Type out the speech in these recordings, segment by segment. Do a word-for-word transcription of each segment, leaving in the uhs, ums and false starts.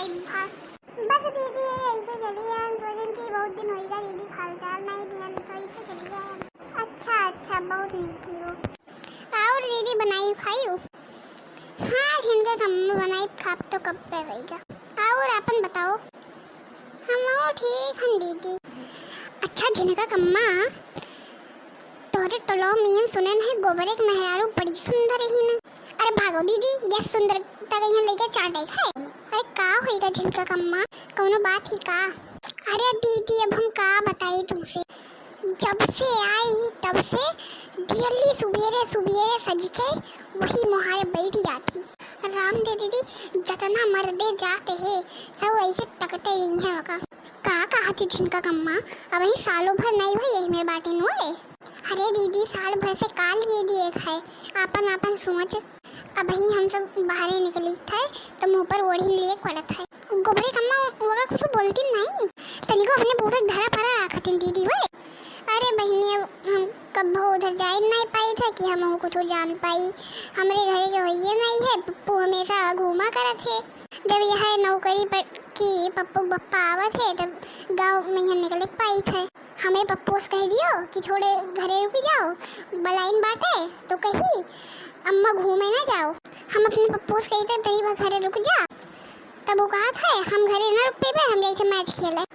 बस दीदी, ऐसे चली आन, सोचन कि बहुत दिन होइगा दीदी हालचाल नहीं दिहन, तो ऐसे चली आन। अच्छा, अच्छा, बहुत नीक हो। और दीदी बनाई खाई हो? हाँ, झिनका कम्मा बनाई खाब तो कब पे होइगा। और अपन बताओ? हम हो ठीक हन दीदी। अच्छा झिनका कम्मा, तोहरे टोलो मियन सुनन है गोबरे के मेहरारू बड़ी सुंदर रही ना। अरे भागो दीदी, यह सुंदरता के यहाँ लेके चाटे खाए। अरे का होइगा झिनका कम्मा, कौनो बात ही का? अरे दीदी अब हम का बताई तुमसे, जब से आई ही तब से डेली सुबेरे सुबेरे सज के वही मोहारे बैठ जाती। राम दे दीदी, जतना मर्दे जाते हैं सब ऐसे तकते ही हैं ओका। का कहती झिनका कम्मा, अबहीं सालों भर नहीं हुई यही मेरे बाटे नुए। अरे दीदी, साल भर से काल ये दिए खाए, आपन आपन सोच। अबहीं हम सब बाहरे निकली थे तो मुँह पर ओढ़ी लिए पड़त है। गोबरे कम्मा ओका कुछ बोलती नहीं, तनिको अपने बूढ़े धरा फरा राखत हैं दीदी हुए। अरे बहिनी, अब हम कब्बो उधर जाए नहीं पाई थे कि हम कुछ जान पाई। हमरे घरे के होइए नहीं है, पप्पू हमेशा घूमा करत है। जब यह नौकरी पर की पप्पू के बप्पा आवत है तब गाँव में यहाँ निकले पाई थे। हमें पप्पू से कह दियो कि थोड़े घरे रुक जाओ, बलाइन बाटे तो कही अम्मा घूमे ना जाओ। हम अपने पप्पू से कही थे तनी भर घरे रुक जा, तब वो कहत है हम घरे ना रुक पेबे, हम जाइथे मैच खेले।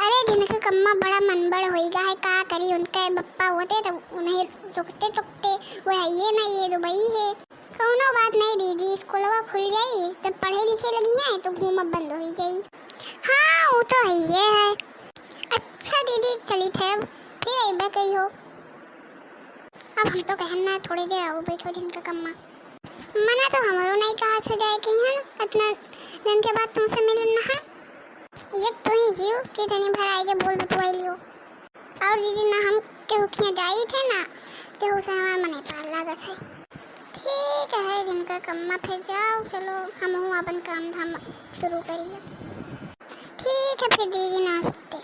अरे झिनका कम्मा बड़ा मनबड़ होइगा है, का करी, उनके बप्पा होते तब उन्हें रुकते टुकते, वो है ये नहीं, ये दुबई है। कौनो बात नहीं दीदी, स्कूलवा खुल जाई तब पढ़े लिखे लगी हैं तो घूमब बंद हो जाई। हाँ वो तो है ये है। अच्छा दीदी चली थे, अब फिर अइबे कही हो। अब हम तो कहन ना, थोड़ी देर आओ बैठो झिनका कम्मा। मना तो हमरो नहीं कहा था जाए कहीं है ना, इतना दिन के बाद तुमसे मिलन ना है। एक तो ही हियो कि तनी भर आए के बोल बतुआई लियो। और दीदी ना हम केहू खिया जाई थे ना, केहू से हमार मने पार लागत है। ठीक है झिनका कम्मा, फिर जाओ, चलो हम अपन काम धाम शुरू करिए। ठीक है फिर दीदी, नमस्ते।